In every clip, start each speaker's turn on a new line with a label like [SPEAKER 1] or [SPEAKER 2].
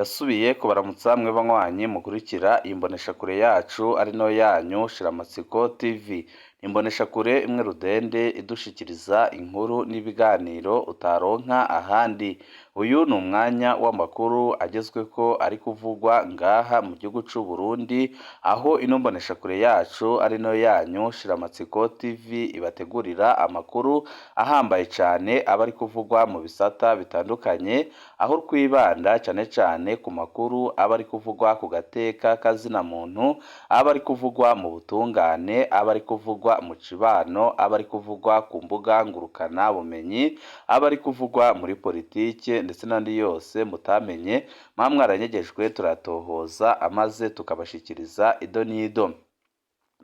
[SPEAKER 1] Ndasubiye kubaramutsa mwe banywanyi mukurikira iyi mboneshakure yacu ari nayo yanyu Shiramatsiko TV. Imboneshakure imwe rudende idushikiriza inkuru n'ibiganiro utaronka ahandi. Uyu ni umwanya w'amakuru agezweko ari kuvugwa ngaha mu gihugu c'u Burundi, aho ino mboneshakure yacu ari nayo yanyu Shiramatsiko TV ibategurira amakuru ahambaye cane aba ari kuvugwa mu bisata bitandukanye, aho twibanda cane cane ku makuru aba ari kuvugwa ku gateka kazina muntu, aba ari kuvugwa mu butungane, aba ari kuvugwa mu cibano, aba ari kuvugwa ku mbuga ngurukana bumenyi, aba ari kuvugwa muri politike ndetse n'andi yose mutamenye muba mwaranyegejwe, turatohoza amaze tukabashikiriza ido n'ido.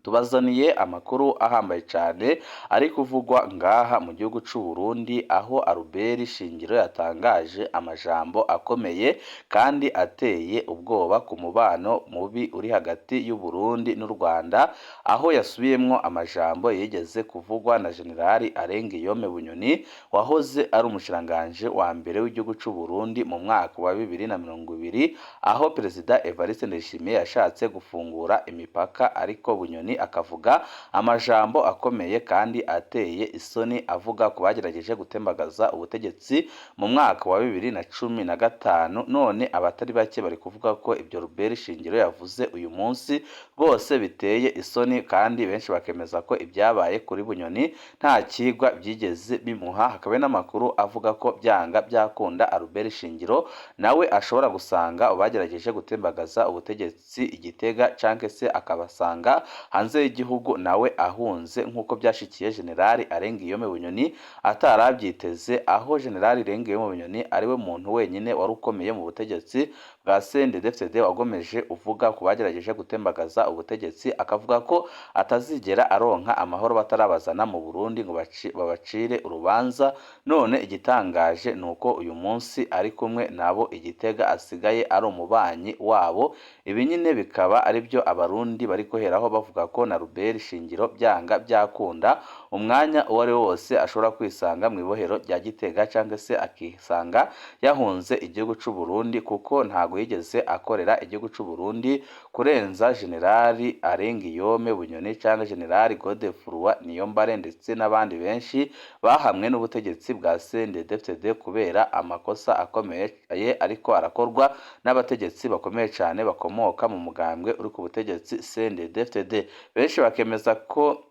[SPEAKER 1] Tubazaniye amakuru ahambaye cane ari kuvugwa ngaha mu gihugu c'u Burundi, aho Albert Shingiro yatangaje amajambo akomeye kandi ateye ubwoba ku mubano mubi uri hagati y'u Burundi n'u Rwanda, aho yasubiyemwo amajambo yigeze kuvugwa na General Arengiyome Bunyoni wahoze ari umushikiranganji wa mbere w'igihugu c'u Burundi mu mwaka wa 2020, aho Perezida Evariste Ndayishimiye yashatse gufungura imipaka, ariko Bunyoni akavuga amajambo akomeye kandi ateye isoni, avuga ku bagerageje gutembagaza ubutegetsi mu mwaka wa 2015. None abatari bake bari kuvuga ko ibyo Albert Shingiro yavuze uyu munsi rwose biteye isoni, kandi benshi bakemeza ko ibyabaye kuri Bunyoni nta kigwa byigeze bimuha. Hakaba n'amakuru avuga ko byanga byakunda Albert Shingiro nawe ashobora gusanga bagerageje gutembagaza ubutegetsi i Gitega, canke se akabasanga hanze y'igihugu nawe ahunze, nk'uko byashikiye General Arengiyome Bunyoni atarabyiteze, aho General Arengiyome Bunyoni ariwe muntu wenyine wari ukomeye mu butegetsi bwa CNDD-FDD wagomeje uvuga ku bagerageje gutembagaza ubutegetsi, akavuga ko atazigera aronka amahoro batarabazana mu Burundi ngo babacire urubanza. None igitangaje ni uko uyu munsi ari kumwe nabo i Gitega, asigaye ari umubanyi wabo. Ibi nyine bikaba ari byo Abarundi bari guheraho bavuga ko na Albert Shingiro byanga byakunda umwanya uwo ari wo wose ashobora kwisanga mu ibohero rya Gitega, cyangwa se akisanga yahunze igihugu c'u Burundi, kuko ntago yigeze akorera igihugu c'u Burundi kurenza General Arengiyome Bunyoni cyangwa General Godefroid Niyombare ndetse n'abandi benshi bahamwe n'ubutegetsi bwa CNDD-FDD kubera amakosa akomeye ariko arakorwa n'abategetsi bakomeye cyane bakomoka mu mugambwe uri ku butegetsi CNDD-FDD. Benshi bakemeza ko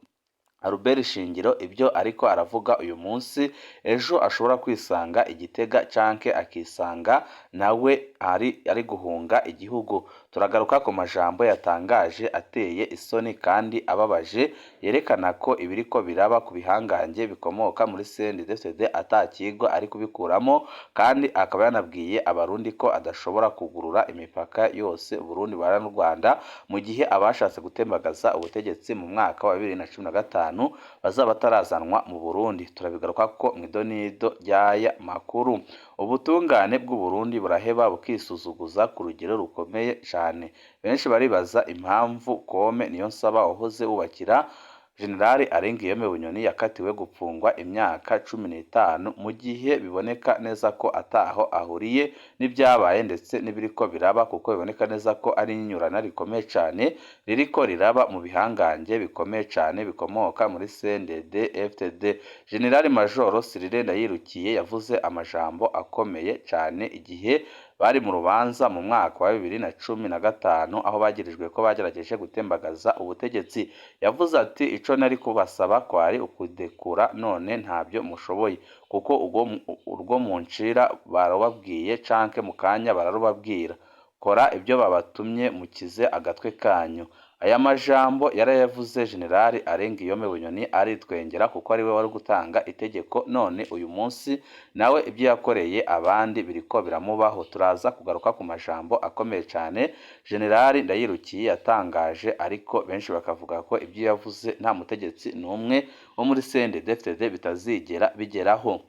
[SPEAKER 1] Albert Shingiro ibyo ariko aravuga uyu munsi, ejo ashobora kwisanga i Gitega canke akisanga nawe ari guhunga igihugu. Turagaruka ku majambo yatangaje ateye isoni kandi ababaje, yerekana ko ibiriko biraba ku bihangange bikomoka muri CNDD-FDD atakigwa ari kubikuramo, kandi akaba yanabwiye Abarundi ko adashobora kugurura imipaka yose Burundi buhana n'u Rwanda mu gihe abashatse gutembagaza ubutegetsi mu mwaka wa 2015 bazaba batarazanwa mu Burundi. Turabigaruka ko mu idonido ry'aya makuru. Ubutungane bw'u Burundi buraheba bukisuzuguza ku rugero rukomeye cane. Benshi baribaza impamvu Kome Niyonsaba wahoze wubakira General Arengiyome Bunyoni yakatiwe gupfungwa imyaka 15, mu gihe biboneka neza ko ataho ahuriye n'ibyabaye ndetse n'ibiriko biraba, kuko biboneka neza ko ari inyurana rikomeye cane ririko riraba mu bihangange bikomeye cane bikomoka muri CNDD FDD. General Major Cyrille Ndayirukiye yavuze amajambo akomeye cane igihe bari mu rubanza mu mwaka wa 2015, aho bagirijwe ko bagerageje gutembagaza ubutegetsi. Yavuze ati: "Ico nari kubasaba kwari ukudekura, none ntabyo mushoboye kuko urwo muncira barubabwiye canke mu kanya bararubabwira. Kora ibyo babatumye mukize agatwe kanyu." Aya majambo yarayavuze General Arengiyome Bunyoni aritwengera, kuko ariwe wari gutanga itegeko, none uyu munsi nawe ibyo yakoreye abandi biriko biramubaho. Turaza kugaruka ku majambo akomeye cane General Ndayirukiye yatangaje, ariko benshi bakavuga ko ibyo yavuze nta mutegetsi n'umwe wo muri CNDD-FDD bitazigera bigeraho.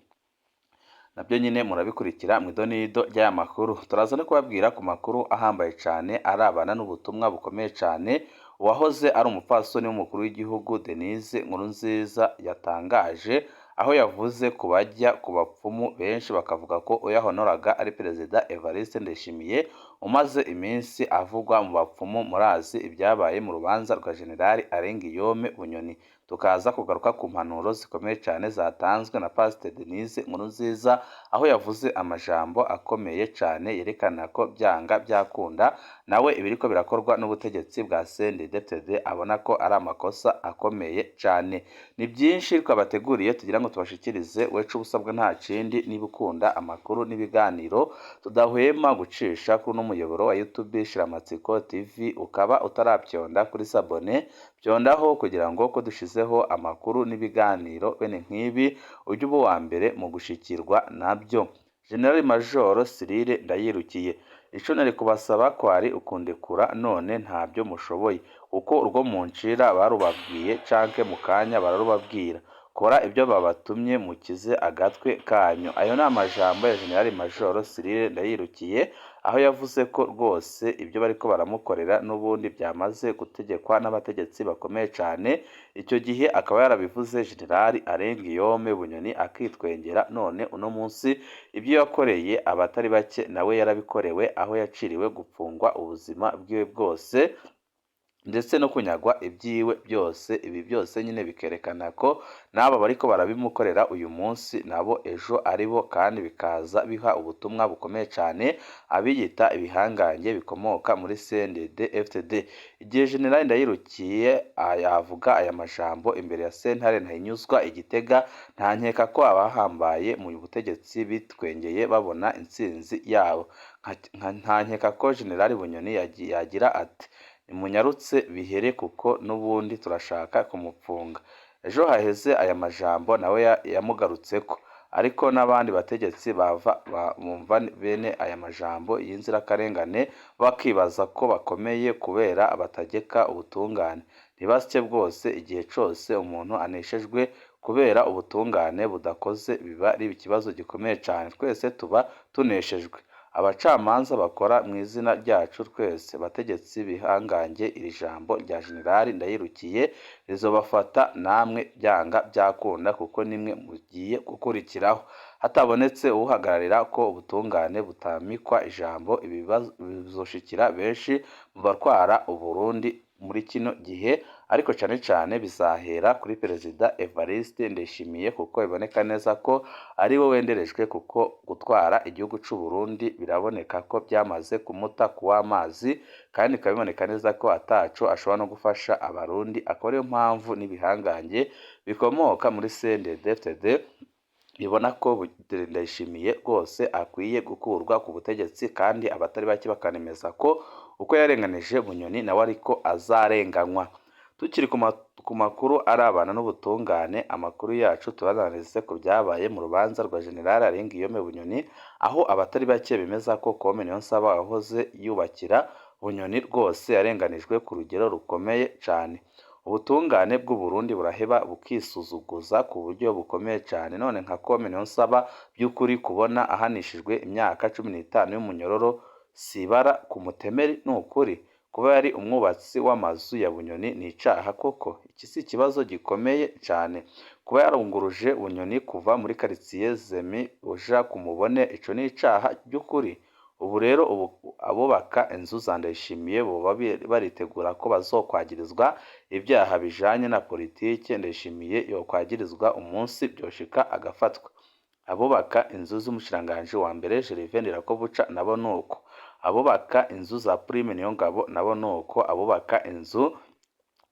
[SPEAKER 1] Nabyo nyine murabikurikira mu idonido ry'aya makuru. Turaza no kubabwira ku makuru ahambaye cane arabana n'ubutumwa bukomeye cane uwahoze ari umupfasoni w'umukuru w'igihugu Denise Nkurunziza yatangaje, aho yavuze ku bajya ku bapfumu, benshi bakavuga ko uyahonoraga ari Perezida Evariste Ndayishimiye. umaze iminsi avugwa mu bapfumu. Murazi ibyabaye mu rubanza rwa General Alain Guillaume Bunyoni. Tukaza kugaruka ku mpanuro zikomeye cyane zatanzwe na Pasiteri Denise Nkurunziza, aho yavuze amajambo akomeye cyane yerekana ko byanga byakunda nawe ibiriko birakorwa n'ubutegetsi bwa CNDD-FDD abona ko ari amakosa akomeye cyane. Ni byinshi twabateguriye tugira ngo tubashikirize. Wecu ubusabwa nta kindi, niba ukunda amakuru n'ibiganiro tudahwema gucisha kuri uno muyoboro wa YouTube Shiramatsiko TV, ukaba utarabyonda kuri s'abonner, byondaho kugira ngo ko dushizeho amakuru n'ibiganiro bene nk'ibi ujye uba uwa mbere mu gushikirwa nabyo. General Major Cyrille Ndayirukiye: "Ico nari kubasaba kwari ukundekura, none ntabyo mushoboye kuko urwo muncira barubabwiye canke mu kanya bararubabwira. Kora ibyo babatumye mukize agatwe kanyu." Ayo ni amajambo ya General Major Cyrille Ndayirukiye, aho yavuze ko rwose ibyo bariko baramukorera n'ubundi byamaze gutegekwa n'abategetsi bakomeye cyane. Icyo gihe akaba yarabivuze General Alain Guillaume Bunyoni akitwengera, none uno munsi ibyo yakoreye abatari bake nawe yarabikorewe, aho yaciriwe gupfungwa ubuzima bwiwe bwose ndetse no kunyagwa ibyiwe byose. Ibi byose nyine bikerekana ko n'aba bariko barabimukorera uyu munsi nabo ejo aribo, kandi bikaza biha ubutumwa bukomeye cyane abiyita ibihangange bikomoka muri CNDD FDD. Igihe General Ndayirukiye yavuga aya majambo imbere ya sentare Ntahinyuzwa i Gitega, nta nkeka ko abahambaye mu butegetsi bitwengeye babona intsinzi yabo. Nta nkeka ko General Bunyoni yagira ati: "Nimunyarutse bihere kuko n'ubundi turashaka kumupfunga." Ejo haheze aya majambo nawe yamugarutseko, ariko n'abandi bategetsi bava bumva bene aya majambo y'inzirakarengane bakibaza ko bakomeye kubera bategeka ubutungane. Ntibasye bwose, igihe cose umuntu aneshejwe kubera ubutungane budakoze biba ari ikibazo gikomeye cyane. Twese tuba tuneshejwe. Abacamanza bakora mu izina ryacu twese. Bategetsi bihangange, iri jambo rya General Ndayirukiye rizobafata namwe byanga byakunda, kuko nimwe mugiye gukurikiraho. Hatabonetse uwuhagararira ko ubutungane butamikwa ijambo, ibi bizoshikira benshi mu batwara Uburundi muri kino gihe, ariko cane cane bizahera kuri Perezida Evariste Ndayishimiye, kuko biboneka neza ko ari we wenderejwe, kuko gutwara igihugu c'u Burundi biraboneka ko byamaze kumuta kuw'amazi, kandi bikaba biboneka neza ko ataco ashobora no gufasha Abarundi. Akaba ariyo mpamvu n'ibihangange bikomoka muri CNDD-FDD bibona ko Ndayishimiye rwose akwiye gukurwa ku butegetsi, kandi abatari bake bakanemeza ko uko yarenganije Bunyoni nawe ariko azarenganywa. Tukiri ku makuru arabana n'ubutungane, amakuru yacu tubananize ku byabaye mu rubanza rwa General Alain Guillaume Bunyoni, aho abatari bake bemeza ko Kome Niyonsaba wahoze yubakira Bunyoni rwose yarenganijwe ku rugero rukomeye cane. Ubutungane bw'u Burundi buraheba bukisuzuguza ku buryo bukomeye cyane. None nka Kome Niyonsaba by'ukuri kubona ahanishijwe imyaka 15 y'umunyororo sibara ku mutemeri? Ni ukuri kuba yari umwubatsi w'amazu ya Bunyoni ni icaha koko? Iki si ikibazo gikomeye cyane? Kuba yarunguruje Bunyoni kuva muri quartier Zemi uja kumubone, ico ni icaha by'ukuri? Ubu rero ubu abubaka inzu za Ndayishimiye boba baritegura ko bazokwagirizwa ibyaha bijanye na politike Ndayishimiye yokwagirizwa umunsi byoshika agafatwa. Abubaka inzu z'umushikiranganji wa mbere Gervais Ndirakobuca nabo nuko, abubaka inzu za Prime Niyongabo nabo nuko, abubaka inzu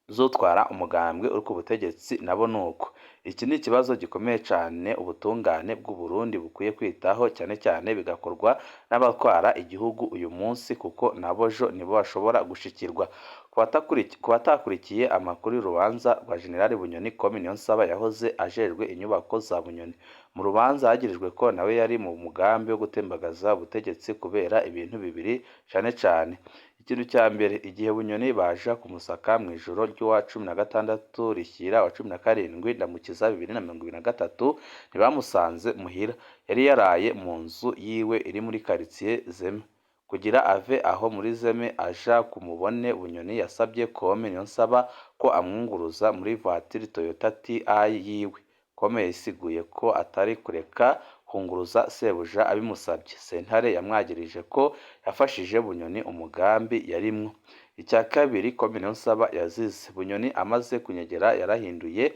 [SPEAKER 1] z'utwara umugambwe uri ku butegetsi nabo nuko. Iki ni ikibazo gikomeye cyane ubutungane bw'u Burundi bukwiye kwitaho cyane cyane, bigakorwa n'abatwara igihugu uyu munsi, kuko nabo jo nibo bashobora gushikirwa. Ku batakurikiye amakuru y'urubanza rwa General Bunyoni, Kome Niyonsaba yahoze ajejwe inyubako za Bunyoni, mu rubanza yagirijwe ko nawe yari mu mugambi wo gutembagaza ubutegetsi kubera ibintu bibiri cane cane. Ikintu cya mbere, igihe Bunyoni baja kumusaka mu ijoro ry'uwa 16 rishyira wa 17 Ndamukiza 2023, ntibamusanze muhira. Yari yaraye mu nzu yiwe iri muri quartier Zeme. Kugira ave aho muri Zeme aja kumubone, Bunyoni yasabye Kome Niyonsaba ko amwunguruza muri voiture Toyota TI yiwe. Kome yisiguye ko atari kureka kunguruza sebuja abimusabye. Sentare yamwagirije ko yafashije Bunyoni umugambi yarimwo. Icya kabiri Kome Niyonsaba yazize: Bunyoni amaze kunyegera yarahinduye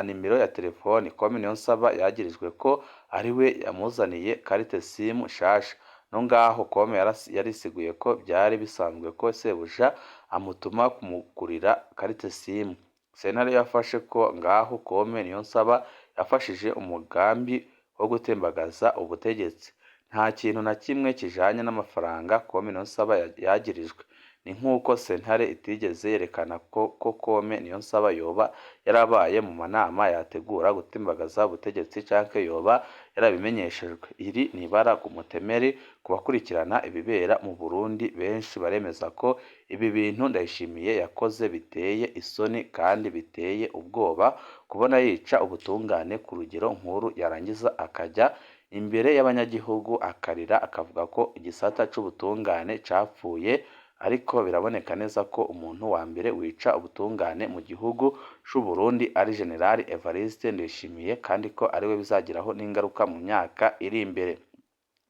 [SPEAKER 1] nimero ya telefoni. Kome Niyonsaba yagirijwe ko ariwe yamuzaniye carte SIM nshasha. No ngaho Kome yarisiguye ko byari bisanzwe ko sebuja amutuma kumugurira carte SIM. Sentare yafashe ko ngaho Kome Niyonsaba yafashije umugambi wo gutembagaza ubutegetsi. Nta kintu na kimwe kijanye n'amafaranga Kome Niyonsaba yagirijwe. Ni nk'uko sentare itigeze yerekana ko Kome Niyonsaba yoba yarabaye mu manama yategura gutembagaza ubutegetsi canke yoba yarabimenyeshejwe. Iri ni ibara ku mutemeri ku bakurikirana ibibera mu Burundi. Benshi baremeza ko ibi bintu Ndayishimiye yakoze biteye isoni kandi biteye ubwoba, kubona yica ubutungane ku rugero nkuru, yarangiza akajya imbere y'abanyagihugu akarira akavuga ko igisata c'ubutungane capfuye. Ariko biraboneka neza ko umuntu wa mbere wica ubutungane mu gihugu c'u Burundi ari General Evariste Ndayishimiye, kandi ko ariwe bizagiraho n'ingaruka mu myaka iri imbere.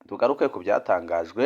[SPEAKER 1] Tugaruke ku byatangajwe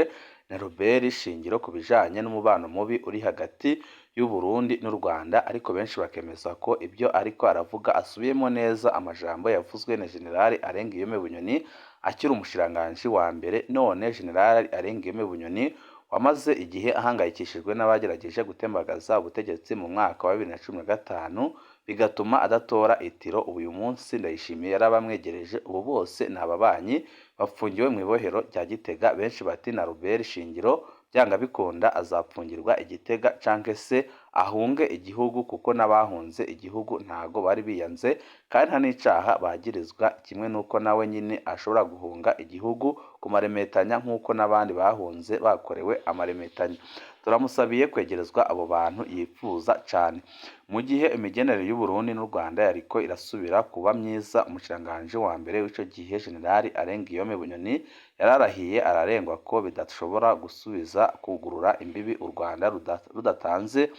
[SPEAKER 1] na Robert Shingiro ku bijanye n'umubano mubi uri hagati y'u Burundi n'u Rwanda, ariko benshi bakemeza ko ibyo ariko aravuga asubiyemo neza amajambo yavuzwe na General Alain Guillaume Bunyoni akiri umushikiranganji wa mbere. None General Alain Guillaume Bunyoni wamaze igihe ahangayikishijwe n'abagerageje gutembagaza ubutegetsi mu mwaka wa 2015 bigatuma adatora itiro, uyu munsi Ndayishimiye yarabamwegereje. Ubu bose ni ababanyi bafungiwe mu ibohero rya Gitega. Benshi bati na Robert Shingiro byanga bikunda azapfungirwa i Gitega canke se ahunge igihugu, kuko n'abahunze igihugu ntago bari biyanze kandi nta n'icaha bagirizwa, kimwe n'uko nawe nyine ashobora guhunga igihugu ku maremetanya nk'uko n'abandi bahunze bakorewe amaremetanya. Turamusabiye kwegerezwa abo bantu yifuza cane. Mu gihe imigenderanire y'u Burundi n'u Rwanda yariko irasubira kuba myiza, umushikiranganji wa mbere w'ico gihe General Alain Guillaume Bunyoni yararahiye ararengwa ko bidashobora gusubiza kugurura imbibi u Rwanda rudatanze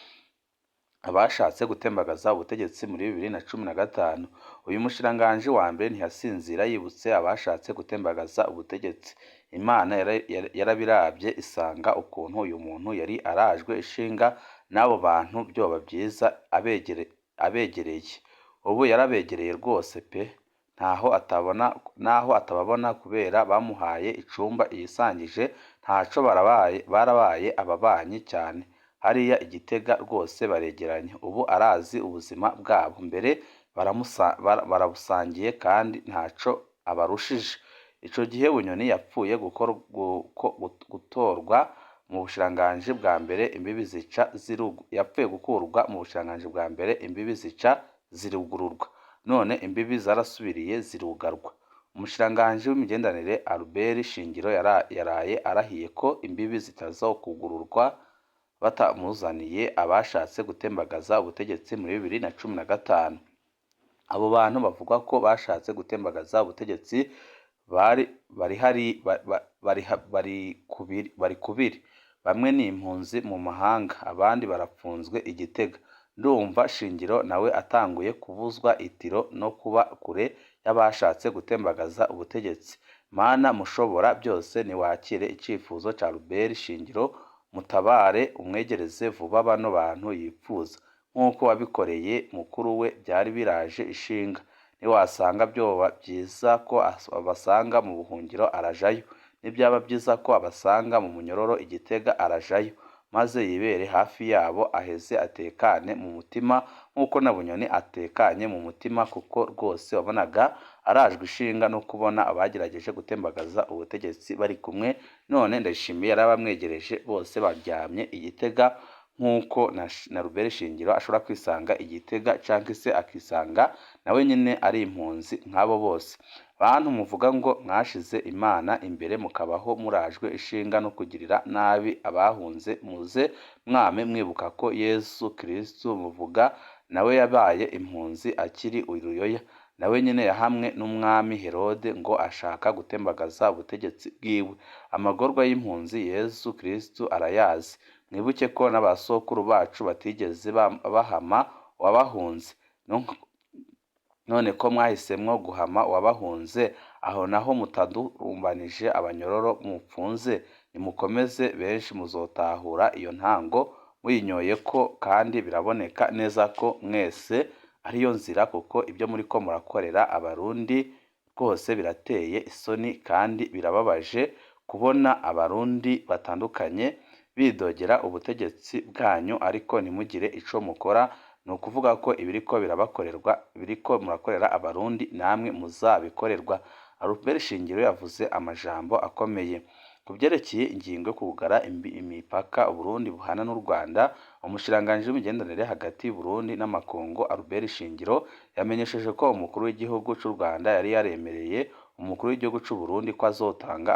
[SPEAKER 1] abashatse gutembagaza ubutegetsi muri 2015. Uyu mushikiranganji wa mbere ntiyasinzira yibutse abashatse gutembagaza ubutegetsi. Imana yarabiravye isanga ukuntu uyu muntu yari arajwe ishinga n'abo bantu vyoba vyiza abegereye. Ubu yarabegereye rwose pe, ntaho atabona naho atababona kubera bamuhaye icumba yisangije, ntaco barabaye ababanyi cyane. Hariya i Gitega rwose baregeranye, ubu arazi ubuzima bwabo, mbere barabusangiye kandi ntaco abarushije. Ico gihe Bunyoni yapfuye gutorwa mu bushikiranganji bwa mbere imbibi zica yapfuye gukurwa mu bushikiranganji bwa mbere imbibi zica zirugururwa, none imbibi zarasubiriye zirugarwa. Umushikiranganji w'imigenderanire Albert Shingiro yaraye arahiye ko imbibi zitazokugururwa batamuzaniye abashatse gutembagaza ubutegetsi muri 2015. Abo bantu bavuga ko bashatse gutembagaza ubutegetsi bari kubiri, bamwe ni impunzi mu mahanga, abandi barapfunzwe i Gitega. Ndumva Shingiro nawe atanguye kubuzwa itiro no kuba kure y'abashatse gutembagaza ubutegetsi. Mana mushobora byose, niwakire icifuzo ca Albert Shingiro, mutabare umwegereze vuba bano bantu yipfuza, nk'uko wabikoreye mukuru we byari biraje ishinga. Niwasanga byoba byiza ko abasanga mu buhungiro arajayo, nibyaba byiza ko abasanga mu munyororo i Gitega arajayo, maze yibere hafi yabo aheze atekane mu mutima nk'uko na Bunyoni atekanye mu mutima, kuko rwose wabonaga arajwe ishinga no kubona abagerageje gutembagaza ubutegetsi bari kumwe. None Ndayishimiye yarabamwegereje bose baryamye i Gitega, nk'uko na Albert Shingiro ashobora kwisanga i Gitega canke se akisanga nawe nyine ari impunzi nk'abo bose. Bantu muvuga ngo mwashize Imana imbere mukabaho murajwe ishinga no kugirira nabi abahunze, muze mwame mwibuka ko Yesu Kristu muvuga nawe yabaye impunzi akiri uruyoya, nawe nyine yahamwe n'umwami Herode ngo ashaka gutembagaza ubutegetsi bwiwe. Amagorwa y'impunzi Yesu Kristu arayazi. Mwibuke ko n'abasokuru bacu batigeze bahama uwabahunze. None ko mwahisemwo guhama uwabahunze Aho naho mutadurumbanije abanyororo mupfunze, nimukomeze benshi muzotahura iyo ntango muyinyoyeko, kandi biraboneka neza ko mwese ariyo nzira, kuko ibyo muriko murakorera Abarundi rwose birateye isoni kandi birababaje kubona Abarundi batandukanye bidogera ubutegetsi bwanyu ariko ntimugire ico mukora. Ni ukuvuga ko ibiriko birabakorerwa, ibiriko murakorera Abarundi namwe muzabikorerwa. Albert Shingiro yavuze amajambo akomeye ku vyerekeye ingingo yo kugara imipaka Uburundi buhana n'u Rwanda. Umushikiranganji w'imigenderanire hagati y'Uburundi n'amakungu Albert Shingiro yamenyesheje ko umukuru w'igihugu c'u Rwanda yari yaremereye umukuru w'igihugu c'u Burundi ko azotanga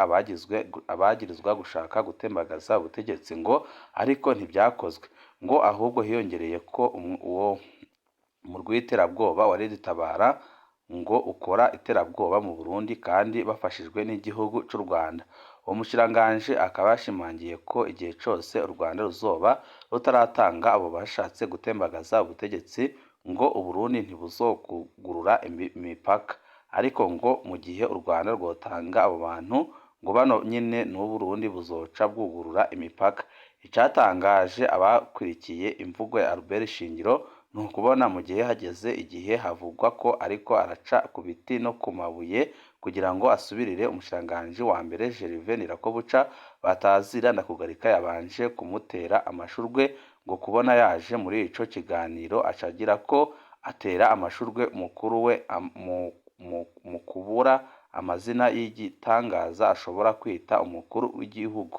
[SPEAKER 1] abagirizwa gushaka gutembagaza ubutegetsi, ngo ariko ntivyakozwe, ngo ahubwo hiyongereye ko uwo murwi w'iterabwoba wa Red-Tabara ngo ukora iterabwoba mu Burundi kandi bafashijwe n'igihugu c'u Rwanda. Uwo mushikiranganji akaba yashimangiye ko igihe cose u Rwanda ruzoba rutaratanga abo bashatse gutembagaza ubutegetsi, ngo Uburundi ntibuzokugurura imipaka, ariko ngo mu gihe u Rwanda rwotanga abo bantu, ngo bano nyene n'Uburundi buzoca bwugurura imipaka. Icatangaje abakurikiye imvugo ya Albert Shingiro ni ukubona mu gihe hageze igihe havugwa ko ariko araca ku biti no ku mabuye kugira ngo asubirire umushikiranganji wa mbere Gervais Ndirakobuca batazira Ndakugarika, yabanje kumutera amashurwe ngo kubona yaje muri ico kiganiro, acagira ko atera amashurwe mukuru we mu kubura amazina y'igitangaza ashobora kwita umukuru w'igihugu.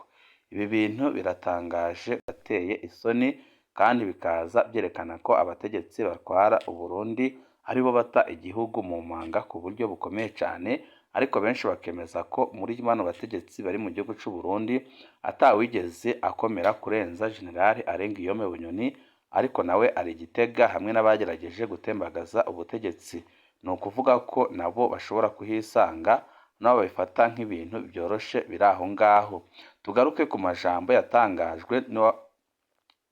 [SPEAKER 1] Ibi bintu biratangaje, birateye isoni, kandi bikaza vyerekana ko abategetsi batwara Uburundi aribo bata igihugu mu manga ku buryo bukomeye cane, ariko benshi bakemeza ko muri bano bategetsi bari mu gihugu c'u Burundi atawigeze akomera kurenza General Alain Guillaume Bunyoni, ariko nawe ari Gitega hamwe n'abagerageje gutembagaza ubutegetsi. Ni ukuvuga ko nabo bashobora kuhisanga, nabo babifata nk'ibintu vyoroshe biri aho ngaho. Tugaruke ku majambo yatangajwe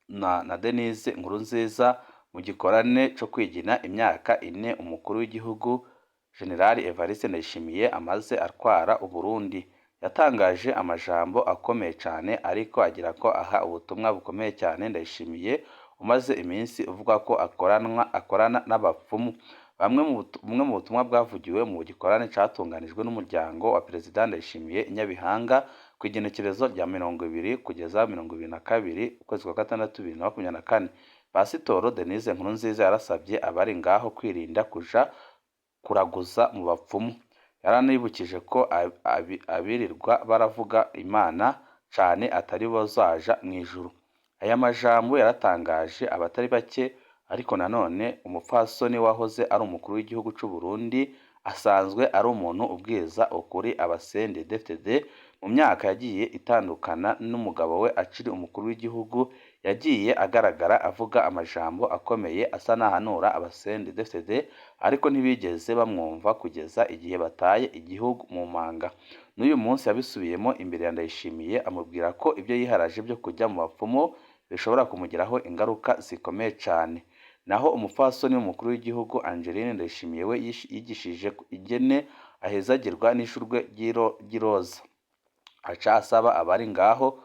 [SPEAKER 1] na Denise Nkurunziza mu gikorane co kwigina imyaka 4 umukuru w'igihugu General Evariste Ndayishimiye amaze atwara Uburundi. Yatangaje amajambo akomeye cane, ariko agira ko aha ubutumwa bukomeye cyane Ndayishimiye umaze iminsi uvuga ko akorana n'abapfumu. Bumwe mu butumwa bwavugiwe mu gikorane catunganijwe n'umuryango wa Perezida Ndayishimiye i Nyabihanga ku igenekerezo rya 20 kugeza 22 ukwezi kwa gatandatu 2024. Pasitoro Denise Nkurunziza yarasabye abari ngaho kwirinda kuja kuraguza mu bapfumu. Yaranibukije ko abirirwa baravuga Imana cane atari bo bazaja mw'ijuru. Aya majambo yaratangaje abatari bake, ariko nanone umupfasoni wahoze ari umukuru w'igihugu c'u Burundi asanzwe ari umuntu ubwiza ukuri abasendedefdede. Mu myaka yagiye itandukana n'umugabo we akiri umukuru w'igihugu, yagiye agaragara avuga amajambo akomeye asa n'ahanura abasendedefdede, ariko ntibigeze bamwumva kugeza igihe bataye igihugu mu manga. N'uyu munsi yabisubiyemo imbere ya Ndayishimiye, amubwira ko ibyo yiharaje byo kujya mu bapfumu bishobora kumugiraho ingaruka zikomeye cane. Naho umupfasoni w'umukuru w'igihugu Angeline Ndayishimiye we yigishije ingene ahezagirwa n'ishurwe ry'iroza, aca asaba abari ngaho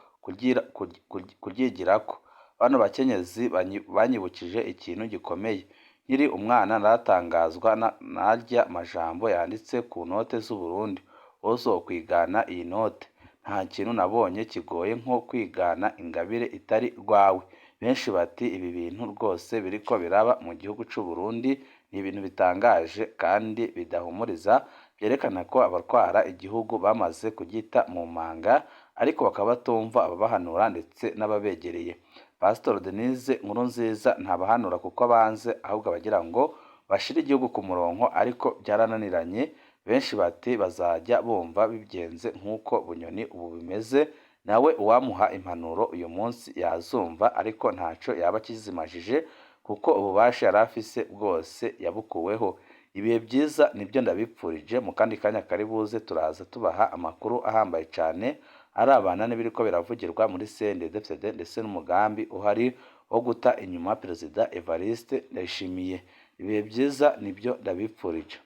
[SPEAKER 1] kuryigirako. Bano bakenyezi banyibukije ikintu gikomeye. Nkiri umwana naratangazwa narya majambo yanditse ku note z'Uburundi: uwozokwigana iyi note. Nta kintu nabonye kigoye nko kwigana ingabire itari rwawe. Benshi bati ibi bintu rwose biriko biraba mu gihugu c'u Burundi ni ibintu bitangaje kandi bidahumuriza, byerekana ko abatwara igihugu bamaze kugita mu manga, ariko bakaba batumva ababahanura ndetse n'ababegereye. Pasitoro Denise Nkurunziza ntabahanura kuko abanze, ahubwo abagira ngo bashire igihugu ku murongo, ariko byarananiranye. Benshi bati bazajya bumva bigenze nk'uko Bunyoni ubu bimeze, nawe uwamuha impanuro uyu munsi yazumva, ariko ntaco yaba akizimajije kuko ububasha yari afise bwose yabukuweho. Ibihe byiza nibyo ndabipfurije. Mu kandi kanya kari buze turaza tubaha amakuru ahambaye cane arabana n'ibiriko biravugirwa muri CNDD-FDD ndetse n'umugambi uhari wo guta inyuma Perezida Evariste Ndayishimiye. Ibihe byiza nibyo ndabipfurije.